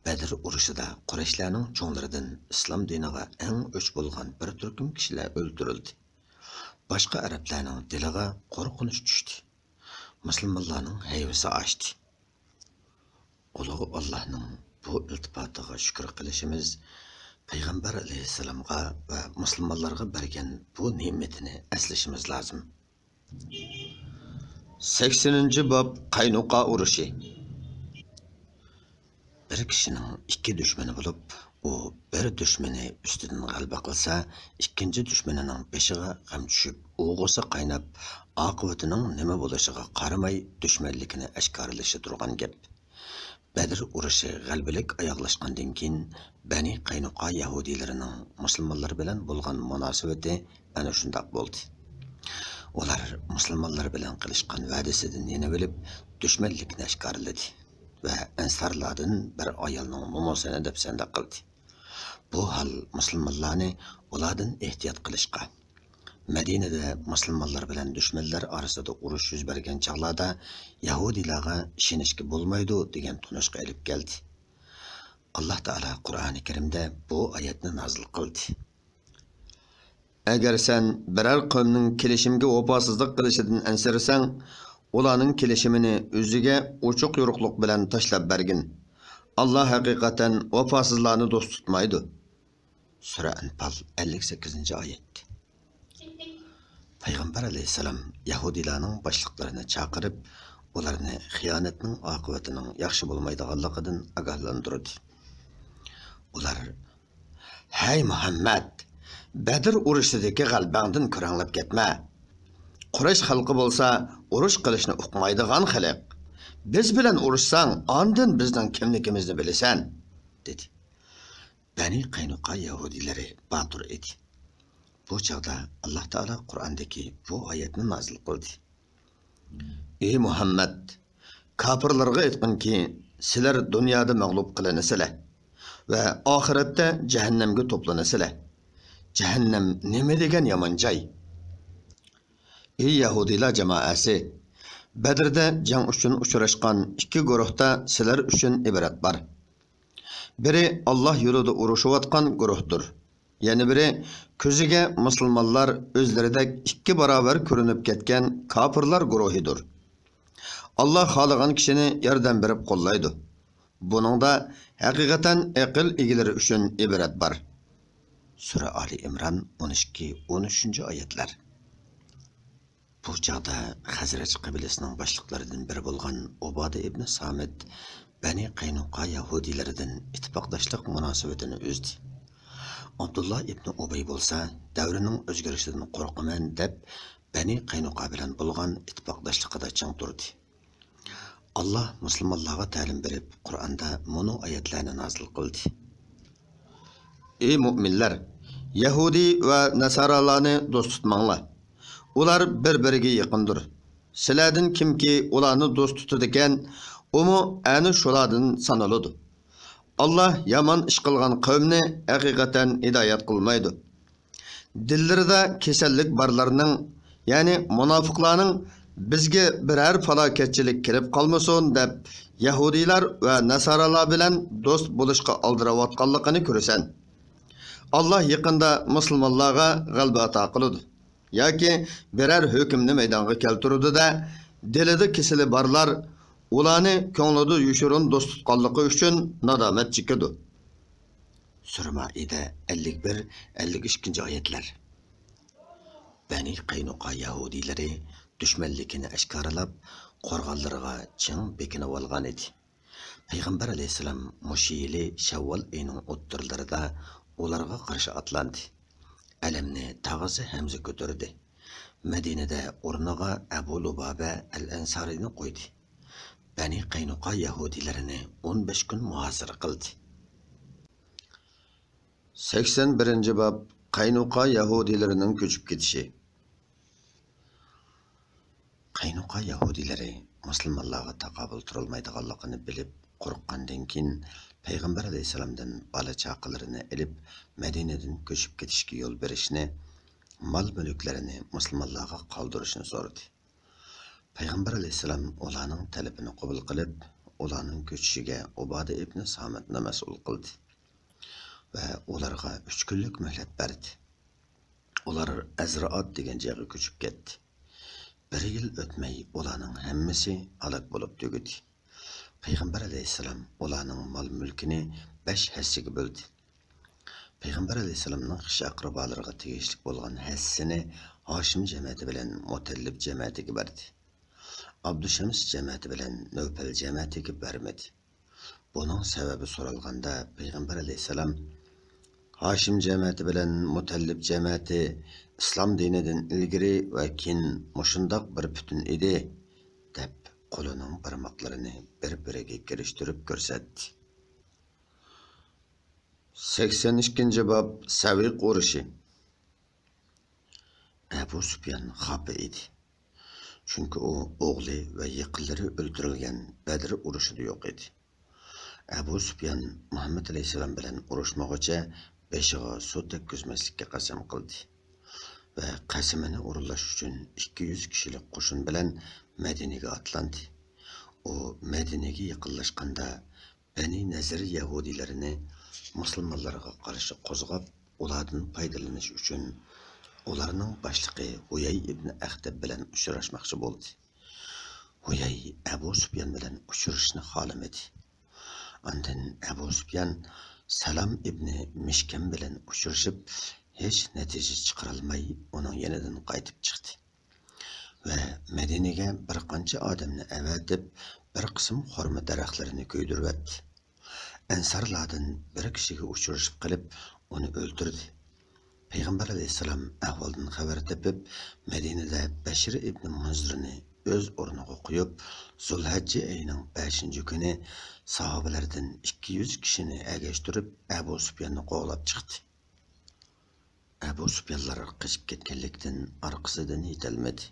بەدر ئۇرۇشىدا قۇرەيشلەرنىڭ چوڭلىرىدىن ئىسلام دىنىغا ئەڭ ئۆچ بولغان بىر تۈركۈم كىشىلەر ئۆلتۈرۈلدى. باشقا ئەرەبلەرنىڭ دىلىغا قورقۇنچ چۈشتى. مۇسۇلمانلارنىڭ ھەيۋىسى ئاشتى. ئۇلۇغ ئاللاھنىڭ بۇ ئىلتىپاتىغا شۈكۈر قىلىشىمىز، پەيغەمبەر ئەلەيھىسسالامغا ۋە مۇسۇلمانلارغا بەرگەن بۇ نېمىتىنى ئەسلىشىمىز لازىم. سەكسىنىنچى باب، قاينۇقا ئۇرۇشى. بىر كىشىنىڭ ئىككى دۈشمىنى بولۇپ، ئۇ بىر دۈشمىنى ئۈستىدىن غەلىبە قىلسا، ئىككىنچى دۈشمىنىنىڭ بېشىغا غەم چۈشۈپ، ئۇۋىسى قايناپ، ئاقىۋىتىنىڭ نېمە بولۇشىغا قارىماي، دۈشمەنلىكىنى ئاشكارىلىشى تۇرغان گەپ. بەدر ئۇرۇشى غەلىبىلىك ئاياغلاشقاندىن كېيىن، بەنى قاينۇقا يەھۇدىيلىرىنىڭ مۇسۇلمانلار بىلەن بولغان مۇناسىۋىتى ئەنە شۇنداق بولدى. ئۇلار مۇسۇلمانلار بىلەن قىلىشقان ۋەدىسىدىن يېنىۋېلىپ، دۈشمەنلىكىنى ئاشكارىلىدى ۋە ئەنسارلاردىن بىر ئايالنىڭ مومىسىنى دەپسەندە قىلدى. بۇ ھال مۇسۇلمانلارنى ئۇلاردىن ئېھتىيات قىلىشقا، مەدىنىدە مۇسۇلمانلار بىلەن دۈشمەنلەر ئارىسىدا ئۇرۇش يۈز بەرگەن چاغلاردا يەھۇدىيلارغا ئىشىنىشكە بولمايدۇ دېگەن تونۇشقا ئېلىپ كەلدى. ئاللاھ تائالا قۇرئانى كەرىمدە بۇ ئايەتنى نازىل قىلدى. ئەگەر سەن بىرەر قەۋمنىڭ كېلىشىمگە ۋاپاسىزلىق قىلىشىدىن ئەنسىرىسەڭ، ئۇلارنىڭ كېلىشىمىنى ئۆزىگە ئوچۇق يورۇقلۇق بىلەن تاشلاپ بەرگىن. ئاللاھ ھەقىقەتەن ۋاپاسىزلارنى دوست تۇتمايدۇ. سۈرە ئەنپال، ئەللىك سەككىزىنچى ئايەت. پەيغەمبەر ئەلەيھىسسالام يەھۇدىيلارنىڭ باشلىقلىرىنى چاقىرىپ، ئۇلارنى خىيانەتنىڭ ئاقىۋىتىنىڭ ياخشى بولمايدىغانلىقىدىن ئاگاھلاندۇردى. ئۇلار، ھەي مۇھەممەد، بەدر ئۇرۇشىدىكى غەلىبەڭدىن كۆرەڭلەپ كەتمە. قۇرەيش خەلقى بولسا ئۇرۇش قىلىشنى ئۇقمايدىغان خەلق. بىز بىلەن ئۇرۇشساڭ، ئاندىن بىزنىڭ كىملىكىمىزنى بىلىسەن، دېدى. بەنى قەينۇقا يەھۇدىيلىرى باتۇر ئىدى. بۇ چاغدا ئاللاھ تائالا قۇرئاندىكى بۇ ئايەتنى نازىل قىلدى. ئى مۇھەممەد، كاپىرلارغا ئېيتقىنكى، سىلەر دۇنيادا مەغلۇپ قىلىنىسىلەر ۋە ئاخىرەتتە جەھەننەمگە توپلىنىسىلەر. جەھەننەم نېمە دېگەن يامان جاي! ئى يەھۇدىيلار جامائەسى! بەدرىدە جەڭ ئۈچۈن ئۇچراشقان ئىككى گۇرۇھتا سىلەر ئۈچۈن ئىبرەت بار. بىرى ئاللاھ يولىدا ئۇرۇشۇۋاتقان گۇرۇھتۇر. يەنە بىرى كۆزىگە مۇسۇلمانلار ئۆزلىرىدەك ئىككى باراۋەر كۆرۈنۈپ كەتكەن كاپىرلار گۇرۇھىدۇر. ئاللاھ خالىغان كىشىنى ياردەم بېرىپ قوللايدۇ. بۇنىڭدا ھەقىقەتەن ئەقىل ئىگىلىرى ئۈچۈن ئىبرەت بار. سۈرە ئالى ئىمران، ئون ئىككى، ئون ئۈچىنچى ئايەتلەر. بۇ چاغدا خەزرەج قەبىلىسىنىڭ باشلىقلىرىدىن بىرى بولغان ئۇبادە ئىبنى سامىت بەنى قەينۇقا يەھۇدىيلىرىدىن ئىتتىپاقداشلىق مۇناسىۋىتىنى ئۈزدى. ئابدۇللا ئىبنى ئۇبەي بولسا، دەۋرنىڭ ئۆزگىرىشىدىن قورقىمەن دەپ، بەنى قەينۇقا بىلەن بولغان ئىتتىپاقداشلىقىدا چىڭ تۇردى. ئاللاھ مۇسۇلمانلارغا تەلىم بېرىپ، قۇرئاندا مۇنۇ ئايەتلەرنى نازىل قىلدى. ئى مۇئمىنلەر! يەھۇدىي ۋە نەسارالارنى دوست تۇتماڭلار. ئۇلار بىر-بىرىگە يېقىندۇر. سىلەردىن كىمكى ئۇلارنى دوست تۇتىدىكەن، ئۇمۇ ئەنە شۇلاردىن سانىلىدۇ. ئاللاھ يامان ئىش قىلغان قەۋمنى ھەقىقەتەن ھىدايەت قىلمايدۇ. دىللىرىدا كېسەللىك بارلارنىڭ، يەنى مۇناپىقلارنىڭ، بىزگە بىرەر پالاكەتچىلىك كېلىپ قالمىسۇن دەپ، يەھۇدىيلار ۋە ناسارالار بىلەن دوست بولۇشقا ئالدىراۋاتقانلىقىنى كۆرىسەن. ئاللاھ يېقىندا مۇسۇلمانلارغا غەلىبە ئاتا قىلىدۇ ياكى بىرەر ھۆكۈمنى مەيدانغا كەلتۈرىدۇ-دە، دىلىدا كېسىلى بارلار ئۇلارنى كۆڭلىدە يوشۇرۇن دوست تۇتقانلىقى ئۈچۈن نادامەت چېكىدۇ. سۈرە مائىدە، ئەللىك بىر، ئەللىك ئىككىنچى ئايەتلەر. بەنى قەينۇقا يەھۇدىيلىرى دۈشمەنلىكىنى ئاشكارىلاپ، قورغانلىرىغا چىڭ بېكىنىۋالغانىدى. پەيغەمبەر ئەلەيھىسسالام مۇشۇ يىلى شەۋۋال ئېيىنىڭ ئوتتۇرىلىرىدا ئۇلارغا قارشى ئاتلاندى. ئەلەمنى تاغىسى ھەمزە كۆتۈردى. مەدىنىدە ئورنىغا ئەبۇ لۇبابە ئەل ئەنسارىنى قويدى. بەنى قەينۇقا يەھۇدىيلىرىنى ئون بەش كۈن مۇھاسىرە قىلدى. سەكسەن بىرىنچى باب، قەينۇقا يەھۇدىيلىرىنىڭ كۆچۈپ كېتىشى. قەينۇقا يەھۇدىيلىرى مۇسۇلمانلارغا تاقابىل تۇرالمايدىغانلىقىنى بىلىپ، قورققاندىن كېيىن، پەيغەمبەر ئەلەيھىسسالامدىن بالا-چاقىلىرىنى ئېلىپ، مەدىنىدىن كۆچۈپ كېتىشكە يول بېرىشنى، مال-مۈلۈكلىرىنى مۇسۇلمانلارغا قالدۇرۇشنى سورىدى. پەيغەمبەر ئەلەيھىسسالام ئۇلارنىڭ تەلىپىنى قوبۇل قىلىپ، ئۇلارنىڭ كۆچۈشىگە ئۇبادە ئىبنى سامىتنى مەسئۇل قىلدى ۋە ئۇلارغا ئۈچ كۈنلۈك مۆھلەت بەردى. ئۇلار ئەزرائات دېگەن جايغا كۆچۈپ كەتتى. بىر يىل ئۆتمەي ئۇلارنىڭ ھەممىسى ھالاك بولۇپ تۈگىدى. پەيغەمبەر ئەلەيھىسسالام ئۇلارنىڭ مال-مۈلكىنى بەش ھەسسىگە بۆلدى. پەيغەمبەر ئەلەيھىسسالامنىڭ خىش-ئەقرىبالىرىغا تېگىشلىك بولغان ھەسسىسىنى ھاشىم جەمەتى بىلەن مۇتەللىپ جەمەتىگە بەردى. ئابدۇشەمس جەمەتى بىلەن نەۋپەل جەمەتىگە بەرمىدى. بۇنىڭ سەۋەبى سورالغاندا، پەيغەمبەر ئەلەيھىسسالام، ھاشىم جەمەتى بىلەن مۇتەللىپ جەمەتى ئىسلام دىنىدىن ئىلگىرى ۋە كېيىن مۇشۇنداق بىر پۈتۈن ئىدى، دەپ، قولىنىڭ بارماقلىرىنى بىر-بىرىگە كىرىشتۈرۈپ كۆرسەتتى. سەكسەن ئىككىنچى باب، سەۋىق ئۇرۇشى. ئەبۇ سۇپيان خاپا ئىدى. چۈنكى ئۇ ئوغلى ۋە يېقىنلىرى ئۆلتۈرۈلگەن بەدر ئۇرۇشىدا يوق ئىدى. ئەبۇ سۇپيان مۇھەممەد ئەلەيھىسسالام بىلەن ئۇرۇشمىغۇچە بېشىغا سۇ تەگكۈزمەسلىككە قەسەم قىلدى ۋە قەسىمىنى ئورۇنلاش ئۈچۈن ئىككى يۈز كىشىلىك قوشۇن بىلەن مەدىنىگە ئاتلاندى. ئۇ مەدىنىگە يېقىنلاشقاندا، بەنى نەزىر يەھۇدىيلىرىنى مۇسۇلمانلارغا قارشى قوزغاپ، ئۇلاردىن پايدىلىنىش ئۈچۈن ئۇلارنىڭ باشلىقى ھۇيەي ئىبنى ئەختەب بىلەن ئۇچراشماقچى بولدى. ھۇيەي ئەبۇ سۇپيان بىلەن ئۇچرىشىشنى خالىمىدى. ئاندىن ئەبۇ سۇپيان سالام ئىبنى مىشكەم بىلەن ئۇچرىشىپ، ھېچ نەتىجە چىقىرالماي، ئۇنىڭ يېنىدىن قايتىپ چىقتى ۋە مەدىنىگە بىر قانچە ئادەمنى ئەۋەتىپ، بىر قىسىم خورما دەرەخلىرىنى كۆيدۈرۈۋەتتى. ئەنسارلاردىن بىر كىشىگە ئۇچرىشىپ قېلىپ، ئۇنى ئۆلتۈردى. پەيغەمبەر ئەلەيھىسسالام ئەھۋالدىن خەۋەر تېپىپ، مەدىنىدە بەشىر ئىبنى مۇنزىرنى ئۆز ئورنىغا قويۇپ، زۇلھەججە ئېيىنىڭ بەشىنچى كۈنى ساھابىلەردىن ئىككى يۈز كىشىنى ئەگەشتۈرۈپ، ئەبۇ سۇپياننى قوغلاپ چىقتى. ئەبۇ سۇپيانلار قېچىپ كەتكەنلىكتىن، ئارقىسىدىن يېتەلمىدى.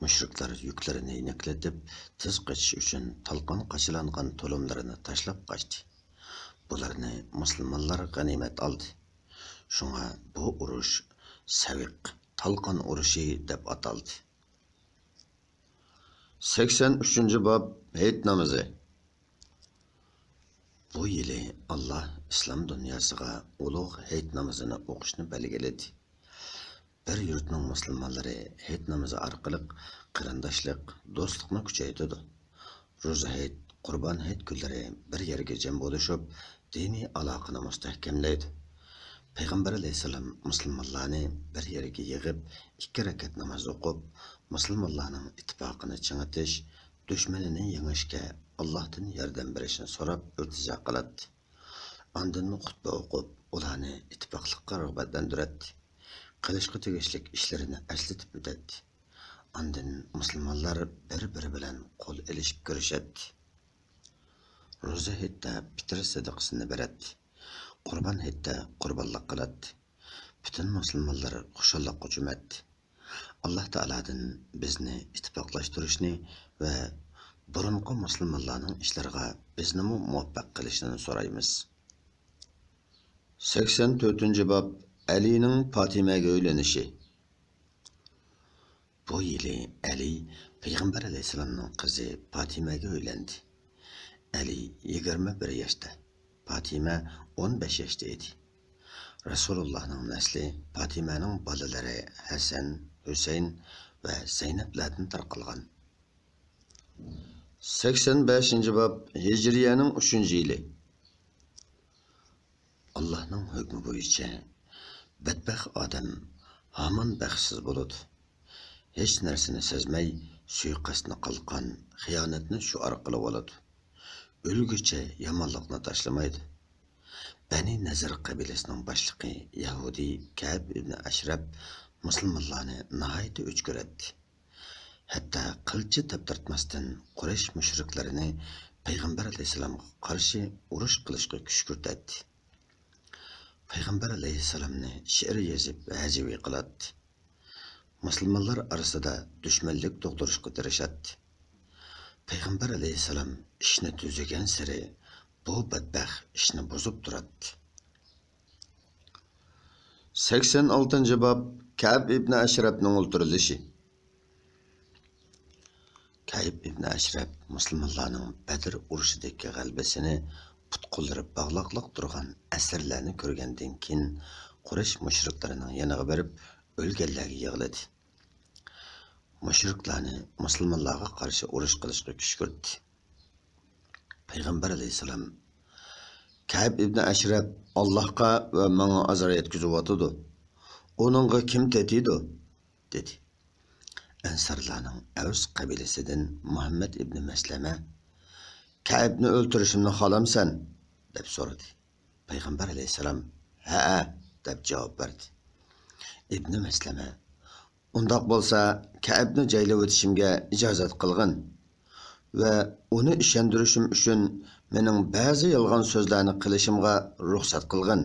مۇشرىكلار يۈكلىرىنى يېنىكلىتىپ، تېز قېچىش ئۈچۈن تالقان قاچىلانغان تۇلۇملىرىنى تاشلاپ قاچتى. بۇلارنى مۇسۇلمانلار غەنىيمەت ئالدى. شۇڭا بۇ ئۇرۇش سەۋىق، تالقان ئۇرۇشى دەپ ئاتالدى. سەكسەن ئۈچىنچى باب، ھېيت نامىزى. بۇ يىلى ئاللا ئىسلام دۇنياسىغا ئۇلۇغ ھېيت نامىزىنى ئوقۇشنى بەلگىلىدى. بىر يۇرتنىڭ مۇسۇلمانلىرى ھېيت نامىزى ئارقىلىق قېرىنداشلىق، دوستلۇقنى كۈچەيتىدۇ. روزا ھېيت، قۇربان ھېيت كۈنلىرى بىر يەرگە جەم بولۇشۇپ، دىنىي ئالاقىنى مۇستەھكەملەيدۇ. پەيغەمبەر ئەلەيھىسسالام مۇسۇلمانلارنى بىر يەرگە يىغىپ، ئىككى رەكەت ناماز ئوقۇپ، مۇسۇلمانلارنىڭ ئىتتىپاقىنى چىڭىتىش، دۈشمىنىنى يېڭىشكە ئاللاھتىن ياردەم بېرىشنى سوراپ ئىلتىجا قىلاتتى. ئاندىن خۇتبە ئوقۇپ، ئۇلارنى ئىتتىپاقلىققا رىغبەتلەندۈرەتتى. قىلىشقا تېگىشلىك ئىشلىرىنى ئەسلىتىپ ئۆتەتتى. ئاندىن مۇسۇلمانلار بىر-بىرى بىلەن قول ئېلىشىپ كۆرۈشەتتى. روزا ھېيتتا پىتىر سەدىقىسىنى بېرەتتى. قۇربان ھېيتتا قۇربانلىق قىلاتتى. پۈتۈن مۇسۇلمانلار خۇشاللىققا چۆمەتتى. ئاللا تائالادىن بىزنى ئىتتىپاقلاشتۇرۇشنى ۋە بۇرۇنقى مۇسۇلمانلارنىڭ ئىشلىرىغا بىزنىمۇ مۇۋەپپەق قىلىشىنى سورايمىز. سەكسەن تۆتىنچى باب، ئەلىنىڭ پاتىمەگە ئۆيلىنىشى. بۇ يىلى ئەلى پەيغەمبەر ئەلەيھىسسالامنىڭ قىزى پاتىمەگە ئۆيلەندى. ئەلى يىگىرمە بىر ياشتا، پاتىمە ئون بەش ياشتا ئىدى. رەسۇلۇللاھنىڭ نەسلى پاتىمەنىڭ بالىلىرى ھەسەن، ھۈسەيىن ۋە زەينەپلەردىن تارقالغان. سەكسەن بەشىنچى باب، ھىجرىيەنىڭ ئۈچىنچى يىلى. ئاللاھنىڭ ھۆكمى بويىچە بەتبەخت ئادەم ھامان بەختسىز بولىدۇ. ھېچ نەرسىنى سەزمەي، سۇيىقەستنى قالقان، خىيانەتنى شوئار قىلىۋالىدۇ. ئۆلگۈچە يامانلىقنى تاشلىمايدۇ. بەنى نەزىر قەبىلىسىنىڭ باشلىقى يەھۇدىي كەئب ئىبنى ئەشرەپ مۇسۇلمانلارنى ناھايىتى ئۆچ كۆرەتتى. ھەتتا قىلچە تەپتارتماستىن قۇرەيش مۇشرىكلىرىنى پەيغەمبەر ئەلەيھىسسالامغا قارشى ئۇرۇش قىلىشقا كۈشكۈرتەتتى. پەيغەمبەر ئەلەيھىسسالامنى شېئىر يېزىپ ھەجۋىي قىلاتتى. مۇسۇلمانلار ئارىسىدا دۈشمەنلىك تۇغدۇرۇشقا تىرىشاتتى. پەيغەمبەر ئەلەيھىسسالام ئىشنى تۈزىگەنسېرى بۇ بەتبەخت ئىشنى بۇزۇپ تۇراتتى. سەكسەن ئالتىنچى باب، كەئب ئىبنى ئەشرەپنىڭ ئۆلتۈرۈلۈشى. كەئب ئىبنى ئەشرەپ مۇسۇلمانلارنىڭ بەدر ئۇرۇشىدىكى غەلىبىسىنى پۇت-قوللىرى باغلاقلىق تۇرغان ئەسىرلەرنى كۆرگەندىن كېيىن، قۇرەيش مۇشرىكلىرىنىڭ يېنىغا بېرىپ، ئۆلگەنلەرگە يىغلىدى. مۇشرىكلارنى مۇسۇلمانلارغا قارشى ئۇرۇش قىلىشقا كۈشكۈرتتى. پەيغەمبەر ئەلەيھىسسالام، كەئب ئىبنى ئەشرەپ ئاللاھقا ۋە ماڭا ئازار يەتكۈزۈۋاتىدۇ. ئۇنىڭغا كىم تېتىيدۇ؟ دېدى. ئەنسارلارنىڭ ئەۋس قەبىلىسىدىن مۇھەممەد ئىبنى مەسلەمە، كەئبنى ئۆلتۈرۈشۈمنى خالامسەن؟ دەپ سورىدى. پەيغەمبەر ئەلەيھىسسالام، ھەئە، دەپ جاۋاب بەردى. ئىبنى مەسلەمە، ئۇنداق بولسا، كەئبنى جايلىۋېتىشىمگە ئىجازەت قىلغىن ۋە ئۇنى ئىشەندۈرۈشۈم ئۈچۈن مېنىڭ بەزى يالغان سۆزلەرنى قىلىشىمغا رۇخسەت قىلغىن،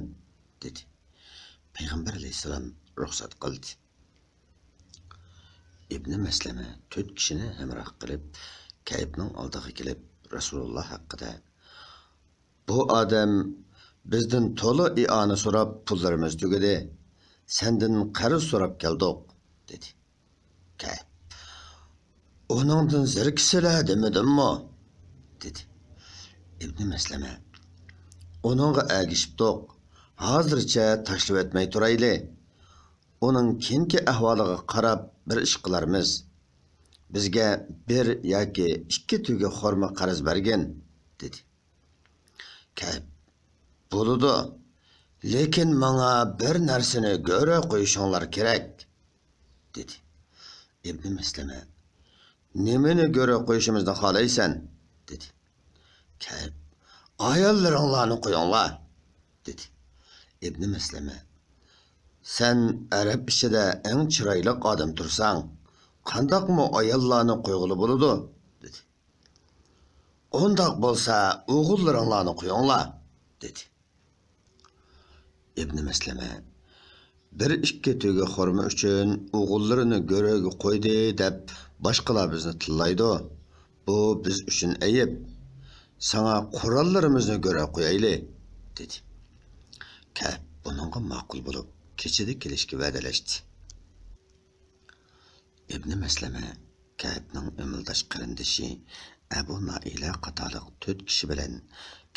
دېدى. پەيغەمبەر ئەلەيھىسسالام رۇخسەت قىلدى. ئىبنى مەسلەمە تۆت كىشىنى ھەمراھ قىلىپ، كەئبنىڭ ئالدىغا كېلىپ، رەسۇلۇللا ھەققىدە، «بۇ ئادەم بىزدىن تولا ئىئانە سوراپ، پۇللىرىمىز تۈگىدى. سەندىن قەرز سوراپ كەلدۇق» دېدى. كەئب، «ئۇنىڭدىن زېرىكىسىلە دېمىدىممۇ؟» دېدى. ئىبنى مەسلەمە، «ئۇنىڭغا ئەگىشىپتۇق. ھازىرچە تاشلىۋەتمەي تۇرايلى. ئۇنىڭ كېيىنكى ئەھۋالىغا قاراپ بىر ئىش قىلارمىز. بىزگە بىر ياكى ئىككى تۆگە خورما قەرز بەرگىن» دېدى. كەئب، «بولىدۇ، لېكىن ماڭا بىر نەرسىنى گۆرە قويۇشۇڭلار كېرەك» دېدى. ئىبنى مەسلەمە، «نېمىنى گۆرە قويۇشىمىزنى خالايسەن؟» دېدى. كەئب، «ئاياللىرىڭلارنى قويۇڭلار» دېدى. ئىبنى مەسلەمە، «سەن ئەرەب ئىچىدە ئەڭ چىرايلىق ئادەم تۇرساڭ، قانداقمۇ ئاياللارنى قويغىلى بولىدۇ؟» دېدى. «ئۇنداق بولسا ئوغۇللىرىڭلارنى قويۇڭلار» دېدى. ئىبنى مەسلەمە، «بىر ئىككى تۆگە خورما ئۈچۈن ئوغۇللىرىنى گۆرۈگە قويدى دەپ باشقىلار بىزنى تىللايدۇ. بۇ بىز ئۈچۈن ئەيىب. ساڭا قوراللىرىمىزنى گۆرە قويايلى» دېدى. كەئب بۇنىڭغا ماقۇل بولۇپ، كېچىدە كېلىشكە ۋەدىلەشتى. ئىبنى مەسلەمە كەئبنىڭ ئۆمۈلداش قېرىندىشى ئەبۇ نائىلە قاتارلىق تۆت كىشى بىلەن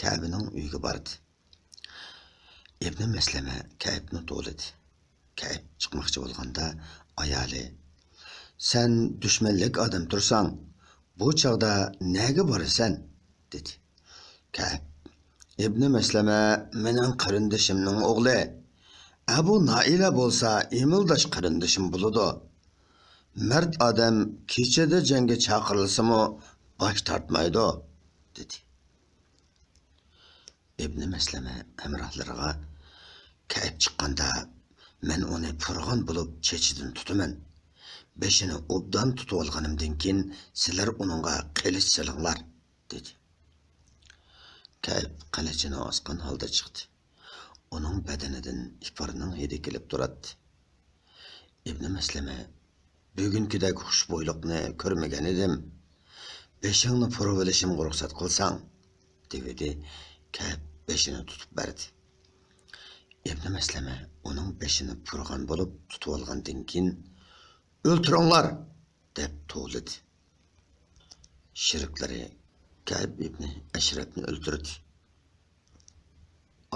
كەئبنىڭ ئۆيىگە باردى. ئىبنى مەسلەمە كەئبنى توۋلىدى. كەئب چىقماقچى بولغاندا، ئايالى، «سەن دۈشمەنلىك ئادەم تۇرساڭ، بۇ چاغدا نەگە بارىسەن؟» دېدى. كەئب، «ئىبنى مەسلەمە مېنىڭ قېرىندىشىمنىڭ ئوغلى. ئەبۇ نائىلە بولسا ئۆمۈلداش قېرىندىشىم بولىدۇ. مەرد ئادەم كېچىدە جەڭگە چاقىرىلسىمۇ باش تارتمايدۇ» دېدى. ئىبنى مەسلەمە ھەمراھلىرىغا، «كەئب چىققاندا، مەن ئۇنى پۇرىغان بولۇپ چېچىدىن تۇتىمەن. بېشىنى ئوبدان تۇتۇۋالغىنىمدىن كېيىن، سىلەر ئۇنىڭغا قىلىچ سېلىڭلار» دېدى. كەئب قىلىچىنى ئاسقان ھالدا چىقتى. ئۇنىڭ بەدىنىدىن ئىپارنىڭ ھىدى كېلىپ تۇراتتى. ئىبنى مەسلەمە، «بۈگۈنكىدەك خۇشبۇيلۇقنى كۆرمىگەنىدىم. بېشىڭنى پۇرىۋېلىشىمغا رۇخسەت قىلساڭ» دېۋىدى. كەئب بېشىنى تۇتۇپ بەردى. ئىبنى مەسلەمە ئۇنىڭ بېشىنى پۇرىغان بولۇپ تۇتۇۋالغاندىن كېيىن، «ئۆلتۈرۈڭلار!» دەپ توۋلىدى. شېرىكلىرى كەئب ئىبنى ئەشرەپنى ئۆلتۈردى.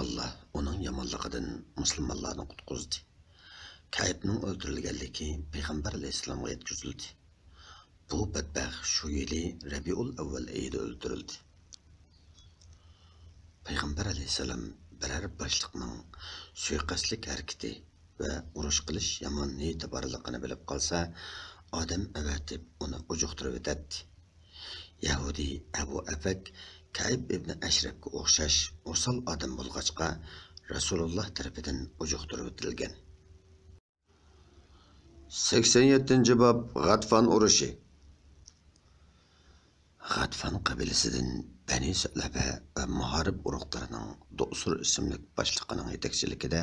ئاللا ئۇنىڭ يامانلىقىدىن مۇسۇلمانلارنى قۇتقۇزدى. كەئبنىڭ ئۆلتۈرۈلگەنلىكى پەيغەمبەر ئەلەيھىسسالامغا يەتكۈزۈلدى. بۇ بەتبەخت شۇ يىلى رەبىئۇل ئەۋۋەل ئېيىدا ئۆلتۈرۈلدى. پەيغەمبەر ئەلەيھىسسالام بىرەر باشلىقنىڭ سۇيىقەستلىك ھەرىكىتى ۋە ئۇرۇش قىلىش يامان نىيىتى بارلىقىنى بىلىپ قالسا، ئادەم ئەۋەتىپ ئۇنى ئۇجۇقتۇرۇۋېتەتتى. يەھۇدىي ئەبۇ ئەپەك كەئب ئىبنى ئەشرەپكە ئوخشاش ئوسال ئادەم بولغاچقا، رەسۇلۇللا تەرىپىدىن ئۇجۇقتۇرۇۋېتىلگەن. سەكسەن يەتتىنچى باب، غەتفان ئۇرۇشى. غەتفان قەبىلىسىدىن بەنى سەلەبە ۋە مۇھارىب ئۇرۇقلىرىنىڭ دۇئسۇر ئىسىملىك باشلىقىنىڭ يېتەكچىلىكىدە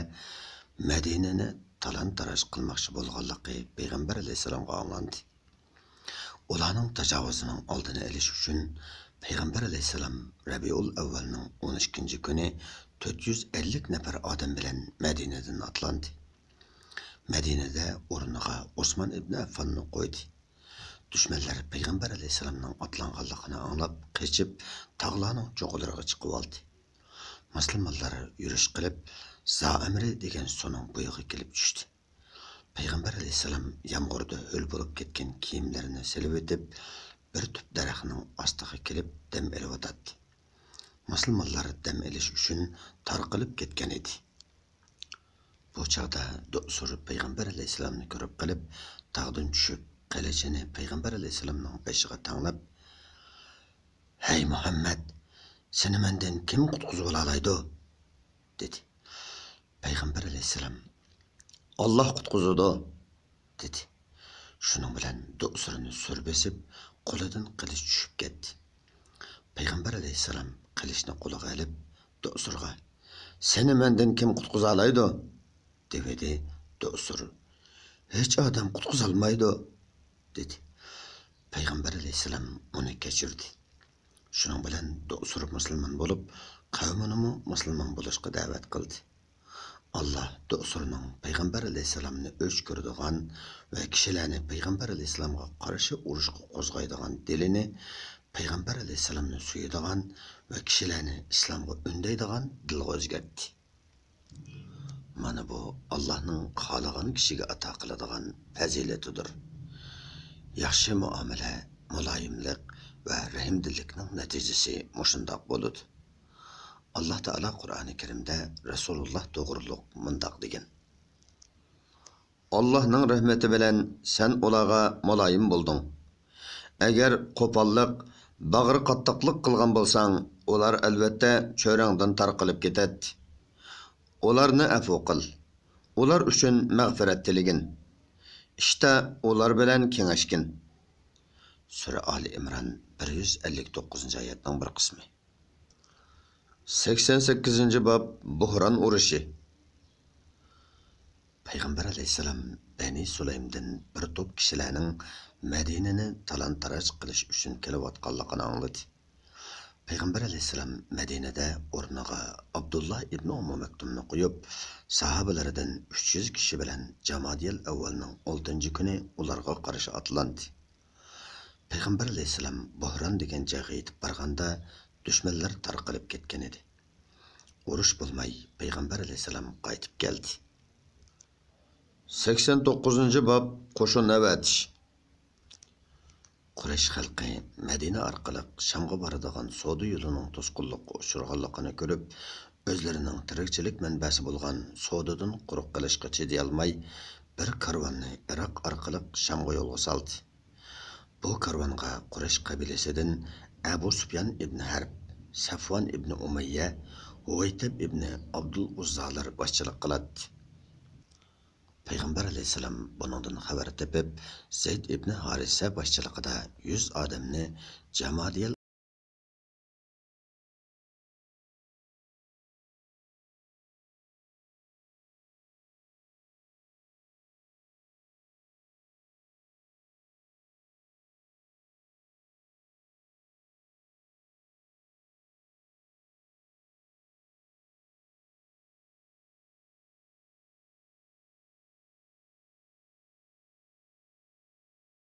مەدىنىنى تالان-تاراج قىلماقچى بولغانلىقى پەيغەمبەر ئەلەيھىسسالامغا ئاڭلاندى. ئۇلارنىڭ تاجاۋۇزىنىڭ ئالدىنى ئېلىش ئۈچۈن پەيغەمبەر ئەلەيھىسسالام رەبىئۇل ئەۋۋەلنىڭ ئون ئىككىنچى كۈنى تۆت يۈز ئەللىك نەپەر ئادەم بىلەن مەدىنىدىن ئاتلاندى. مەدىنىدە ئورنىغا ئوسمان ئىبنى ئەففاننى قويدى. دۈشمەنلەر پەيغەمبەر ئەلەيھىسسالامنىڭ ئاتلانغانلىقىنى ئاڭلاپ، قېچىپ، تاغلارنىڭ چوغلىرىغا چىقىۋالدى. مۇسۇلمانلار يۈرۈش قىلىپ، زائىمرى دېگەن سۇنىڭ بويىغا كېلىپ چۈشتى. پەيغەمبەر ئەلەيھىسسالام يامغۇردا ھۆل بولۇپ كەتكەن كىيىملىرىنى سېلىۋېتىپ، بىر تۈپ دەرەخنىڭ ئاستىغا كېلىپ دەم ئېلىۋاتاتتى. مۇسۇلمانلار دەم ئېلىش ئۈچۈن تارقىلىپ كەتكەن ئىدى. بۇ چاغدا دۇئسۇر پەيغەمبەر ئەلەيھىسسالامنى كۆرۈپ قېلىپ، تاغدىن چۈشۈپ، قىلىچىنى پەيغەمبەر ئەلەيھىسسالامنىڭ بېشىغا تەڭلەپ، «ھەي مۇھەممەد، سېنى مەندىن كىم قۇتقۇزۇۋالالايدۇ؟» دېدى. پەيغەمبەر ئەلەيھىسسالام، «ئاللا قۇتقۇزىدۇ» دېدى. شۇنىڭ بىلەن دۇئسۇرنى سۈر بېسىپ، قولىدىن قىلىچ چۈشۈپ كەتتى. پەيغەمبەر ئەلەيھىسسالام قىلىچنى قولىغا ئېلىپ، دۇئسۇرغا، «سېنى مەندىن كىم قۇتقۇزالايدۇ؟» دېۋىدى. دۇئسۇر، «ھېچ ئادەم قۇتقۇزالمايدۇ» دېدى. پەيغەمبەر ئەلەيھىسسالام ئۇنى كەچۈردى. شۇنىڭ بىلەن دۇئسۇر مۇسۇلمان بولۇپ، قەۋمىنىمۇ مۇسۇلمان بولۇشقا دەۋەت قىلدى. ئاللا دۇئسۇرنىڭ پەيغەمبەر ئەلەيھىسسالامنى ئۆچ كۆرىدىغان ۋە كىشىلەرنى پەيغەمبەر ئەلەيھىسسالامغا قارشى ئۇرۇشقا قوزغايدىغان دىلىنى، پەيغەمبەر ئەلەيھىسسالامنى سۆيىدىغان ۋە كىشىلەرنى ئىسلامغا ئۈندەيدىغان دىلغا ئۆزگەرتتى. مانا بۇ ئاللانىڭ خالىغان كىشىگە ئاتا قىلىدىغان پەزىلىتىدۇر. ياخشى مۇئامىلە، مۇلايىملىق ۋە رەھىمدىللىكنىڭ نەتىجىسى مۇشۇنداق بولىدۇ. ئاللا تائالا قۇرئانى كەرىمدە رەسۇلۇللا توغرۇلۇق مۇنداق دېگەن: ئاللاھنىڭ رەھمىتى بىلەن سەن ئۇلارغا مۇلايىم بولدۇڭ. ئەگەر قوپاللىق، باغرى قاتتىقلىق قىلغان بولساڭ، ئۇلار ئەلۋەتتە چۆرەڭدىن تارقىلىپ كېتەتتى. ئۇلارنى ئەپۇ قىل. ئۇلار ئۈچۈن مەغپىرەت تىلىگىن. ئىشتا ئۇلار بىلەن كېڭەشكىن. سۈرە ئالى ئىمران، بىر يۈز ئەللىك توققۇزىنچى ئايەتنىڭ بىر قىسمى. سەكسەن سەككىزىنچى باب، بۇھران ئۇرۇشى. پەيغەمبەر ئەلەيھىسسالام بەنى سۇلەيمدىن بىر توپ كىشىلەرنىڭ مەدىنىنى تالان-تاراج قىلىش ئۈچۈن كېلىۋاتقانلىقىنى ئاڭلىدى. پەيغەمبەر ئەلەيھىسسالام مەدىنىدە ئورنىغا ئابدۇللا ئىبنى ئۇممۇ مەكتۇمنى قويۇپ، ساھابىلىرىدىن ئۈچ يۈز كىشى بىلەن جامادىيەل ئەۋۋەلنىڭ ئالتىنچى كۈنى ئۇلارغا قارشى ئاتلاندى. پەيغەمبەر ئەلەيھىسسالام بۇھران دېگەن جايغا يېتىپ بارغاندا، دۈشمەنلەر تارقىلىپ كەتكەنىدى. ئۇرۇش بولماي، پەيغەمبەر ئەلەيھىسسالام قايتىپ كەلدى. سەكسەن توققۇزىنچى باب، قوشۇن ئەۋەتىش. قۇرەيش خەلقى مەدىنە ئارقىلىق شامغا بارىدىغان سودا يولىنىڭ توسقۇنلۇققا ئۇچرىغانلىقىنى كۆرۈپ، ئۆزلىرىنىڭ تىرىكچىلىك مەنبەسى بولغان سودىدىن قۇرۇق قېلىشقا چىدىيالماي، بىر كارۋاننى ئىراق ئارقىلىق شامغا يولغا سالدى. بۇ كارۋانغا قۇرەيش قەبىلىسىدىن ئەبۇ سۇپيان ئىبنى ھەرب، سەفۋان ئىبنى ئۇمەييە، ھۇۋەيتىب ئىبنى ئابدۇل ئۇززالار باشچىلىق قىلاتتى. پەيغەمبەر ئەلەيھىسسالام بۇنىڭدىن خەۋەر تېپىپ، زەيد ئىبنى ھارىسە باشچىلىقىدا يۈز ئادەمنى جامادىيەل